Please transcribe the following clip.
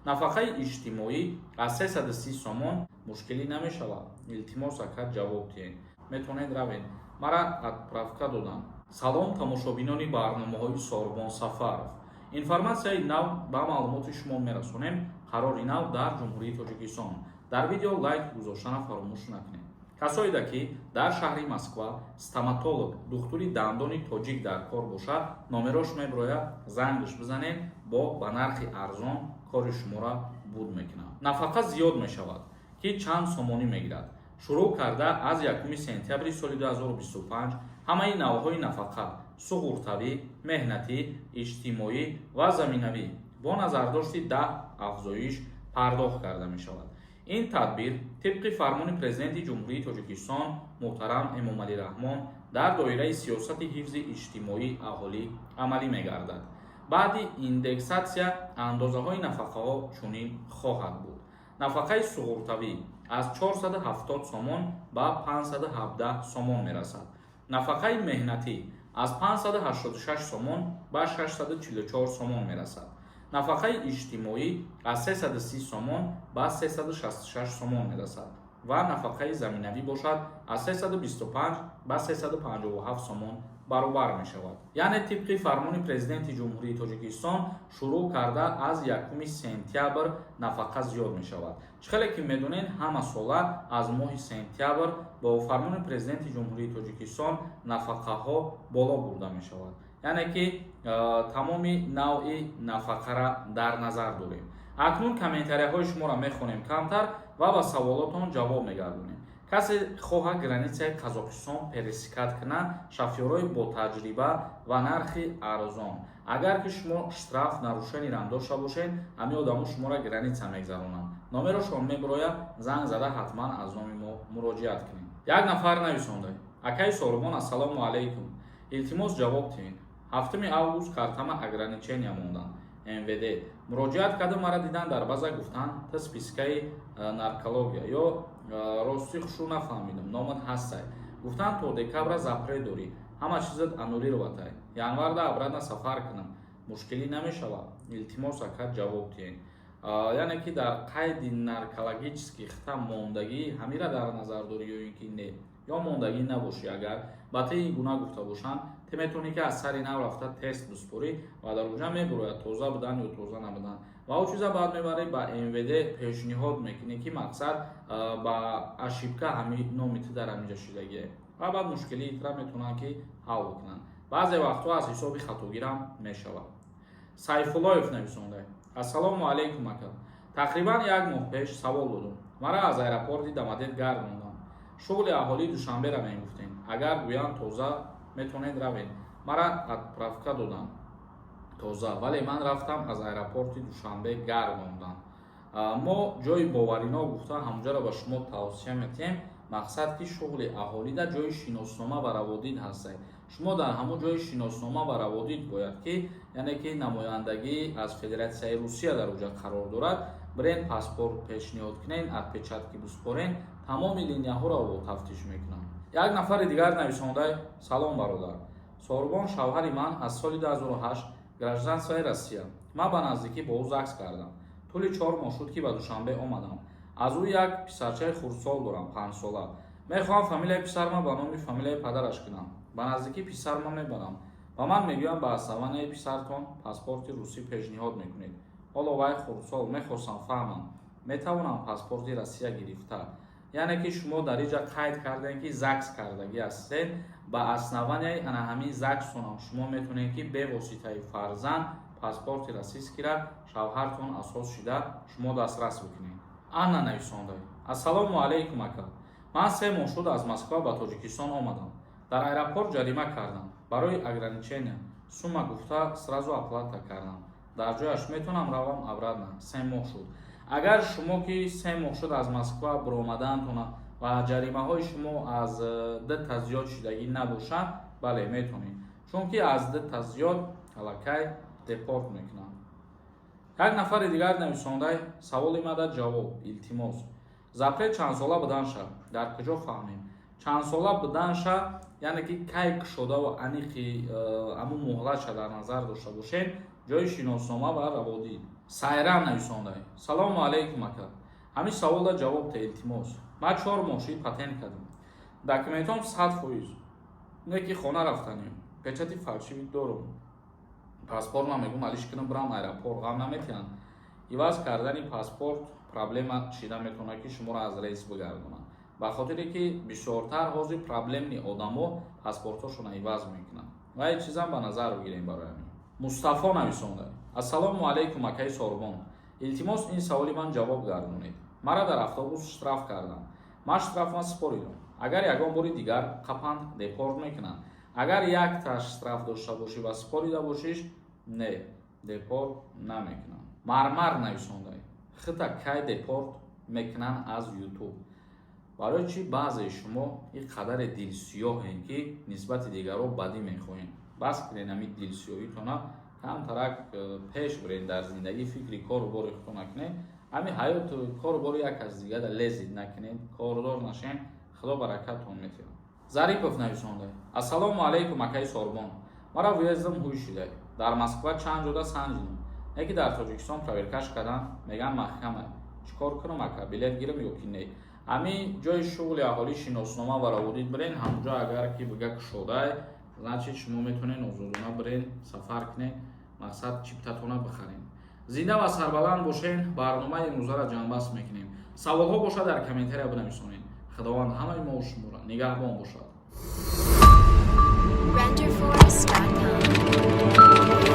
Нафақаи иҷтимоӣ аз 330 сомон, мушкилӣ намешавад? Илтимос, ака, ҷавоб диҳед. Метавонед равед, мара отправка доданд. Салом, тамошобинони барномаҳои Сорбон Сафаров. Информатсияи нав ба маълумоти шумо мерасонем. Қарори нав дар Ҷумҳурии Тоҷикистон. Дар видео лайк гузоштана фаромӯш накунед. Касоеда ки дар шаҳри Москва стоматолог, духтури дандони тоҷик дар кор бошад, номерош мебирояд, зангш бизанед, бо ба нархи арзон кори шуморо буд мекунад. Нафақа зиёд мешавад, ки чанд сомонӣ мегирад? Шурӯъ карда аз 1 сентябри соли 2025 ҳамаи навъҳои нафақа: суғуртавӣ, меҳнатӣ, иҷтимоӣ ва заминавӣ бо назардошти 10 афзоиш пардохт карда мешавад. Ин тадбир тибқи фармони Президенти Ҷумҳурии Тоҷикистон муҳтарам Эмомалӣ Раҳмон дар доираи сиёсати ҳифзи иҷтимоии аҳолӣ амалӣ мегардад. Баъди индексатсия андозаҳои нафақаҳо чунин хоҳад буд: нафақаи суғуртавӣ аз 470 сомон ба 517 сомон мерасад, нафақаи меҳнатӣ аз 586 сомон ба 644 сомон мерасад, нафақаи иҷтимоӣ аз 330 сомон ба 366 сомон мерасад ва нафақаи заминавӣ бошад, аз 325 ба 357 сомон баробар мешавад. Яъне тибқи фармони Президенти Ҷумҳурии Тоҷикистон шурӯъ карда аз 1 сентябр нафақа зиёд мешавад. Чӣ хеле ки медонед, ҳама сола аз моҳи сентябр бо фармони Президенти Ҷумҳурии Тоҷикистон нафақаҳо боло бурда мешавад. Яъне ки тамоми навъи нафақара дар назар дорем. Акнун комментарияҳои шуморо мехонем камтар ва ба саволотон ҷавоб мегардонем. Касе хоҳад границаи Қазоқистон пересекать кунад, шофёрҳои ботаҷриба ва нархи арзон. Агар ки шумо штраф, нарушениерам дошта бошед, ҳамин одамо шуморо граница мегзаронанд. Номерошон мебирояд, занг зада ҳатман аз номи мо муроҷиат кунед. Як нафар нависонда: «Акаи Сорбон, ассалому алайкум, илтимос, ҷавоб диҳед. 7 август картама ограничения монданд. МВД муроҷиат карда, мара дидан, дар база гуфтанд, та спискаи наркология ё ростӣ хушу нафаҳмидам, номат ҳастай. Гуфтанд, то декабра запрет дорӣ, ҳама чизат аннулировать, январда обратно сафар кунам, мушкилӣ намешавад? Илтимос, ака, ҷавоб диҳед». Яъне ки дар қайди наркологический хита мондагӣ, ҳамира дар назар дорӣ ё ин ки не, ё мондагӣ набошӣ? Агар ба ти ин гуна гуфта бошанд, ту метавонӣ ки аз сари нав рафта тест биспорӣ ва дар оҷа мебурояд тоза будан ё тоза набудан. Ва ӯ чиза баъд мебарӣ, ба МВД пешниҳод мекунӣ, ки мақсад ба ошибка ҳами номи ту дар ҳаминҷа шидагие, ва баъд мушкилии тра метавонанд ки ҳал бикунанд. Баъзе вақтҳо аз ҳисоби хатогирам мешавад. Сайфуллоев нависонда: «Ассалому алайкум, ака. Тақрибан як моҳ пеш савол додум, мара аз аэропорти Домодедово гардондам. Шуғли аҳолии Душанбера мегуфтем, агар гӯянд тоза, метавонед равед. Мара отправка доданд тоза, вале ман рафтам, аз аэропорти Душанбе гардонданд». Мо ҷои боваринок гуфта ҳамҷоро ба шумо тавсия метиҳем. Мақсад ки шуғли аҳолида ҷои шиноснома ва раводид ҳастед. Шумо дар ҳамон ҷои шиноснома ва раводид бояд ки, яъне ки намояндагӣ аз Федератсияи Русия дар оҷа қарор дорад, бирен, паспорт пешниҳод кунен, отпечатки биспорен, тамоми линияҳоро тафтиш мекунанд. Як нафари дигар нависонда: «Салом, бародар Сорбон. Шавҳари ман аз соли 2008 гражданствои Россия. Ман ба наздикӣ бо ӯ ЗАГС кардам. Тӯли 4 моҳ шуд, ки ба Душанбе омадам. Аз ӯ як писарчаи хурдсол дорам, 5-сола. Мехоҳам фамилияи писарма ба номи фамилияи падараш кунам. Ба наздикӣ писарма мебарам. Ба ман мегӯянд, ба основанияи писартон паспорти русӣ пешниҳод мекунед. Ҳоло вай хурдсол. Мехостам фаҳмам, метавонам паспорти Россия гирифта?» Яъне ки шумо дар инҷа қайд кардем, ки ЗАГС кардагӣ ҳастед. Ба основанияи ана ҳамин ЗАГСтонам шумо метавонед, ки бевоситаи фарзанд паспорти российскийра шавҳартон асос шида шумо дастрас бикунед. Анна нависонда: «Ассалому алайкум, ака. Ман 3 моҳ шуд аз Москва ба Тоҷикистон омадам. Дар аэропорт ҷарима кардам барои ограничения. Сумма гуфта, сразу оплата кардам. Дар ҷояш метавонам равам обратно? 3 моҳ шуд». Агар шумо ки 3 моҳ шуд аз Москва биромадаантона ва ҷаримаҳои шумо аз дута зиёд шидагӣ набошад, бале, метавонед, чунки аз дута зиёд аллакай депорт мекунанд. Як нафари дигар нависондай: «Саволи мада ҷавоб, илтимос. Запрет чандсола буданша дар куҷо фаҳмем?» Чандсола буданша, яъне ки кай кушодаву аниқи амун муҳлатша дар назар дошта бошем, ҷои шиноснома ва раводид. Сайран нависондай: «Салому алейкум, ака, ҳамин саволда ҷавоб те, илтимос. Ман 4 моҳ шид патент кардам, документом 100%, не ки хона рафтанем, печати фальшивый дорум, паспорт ман мегум алиш кунам, бирам аэропорт, ғам наметиҳанд? Иваз кардани паспорт проблема шида метавонад, ки шуморо аз рейс бигардонанд, ба хотире ки бисёртар ҳозир проблемный одамо паспортҳошонро иваз мекунанд ва ин чизам ба назар бигирем барои ҳамин. Мустафо нависонда: «Ассалому алайкум, акаи Сорбон, илтимос, ин саволи ман ҷавоб гардонед. Мара дар автобус штраф кардам, ман штрафма супоридам. Агар ягон бори дигар қапанд, депорт мекунанд? Агар якта штраф дошта бошӣ ва супорида бошиш, не, депорт намекунанд. Мармар нависонда: «Хита кай депорт мекунанд аз Ютуб? Барои чӣ баъзеи шумо ин қадаре дилсиёҳем, ки нисбати дигарро бадӣ мехоҳем? Бас кунед ҳамин дилсиёҳитона, камтарак пеш биред дар зиндагӣ, фикри кору бори худто накунед. Ҳамин ҳаёту кору бори як кас дигара лезить накунед, кордор нашен, Худо баракаттон метиҳад». Зарипов нависонда: «Ассалому алайкум, акаи Сорбон, мара въездам ҳуй шидай. Дар Москва чанд ҷода санҷидам, яке дар Тоҷикистон проверкаш кардан, меган маҳкама. Чӣ кор кунам, ака, билет гирам ё ки не?» Ҳамин ҷои шуғли аҳолӣ, шиноснома ва раводид бирен. Ҳамонҷо агар ки бига кушодай, значит, шумо метавонед озодона бирен, сафар кунед, мақсад, чиптатона бихаред. Зинда ва сарбаланд бошен. Барномаи имрӯзаро ҷамъбаст мекунем. Саволҳо бошад, дар комментария бинависонед. Худованд ҳамаи мо шуморо нигаҳбон бошад. Renderforest.com.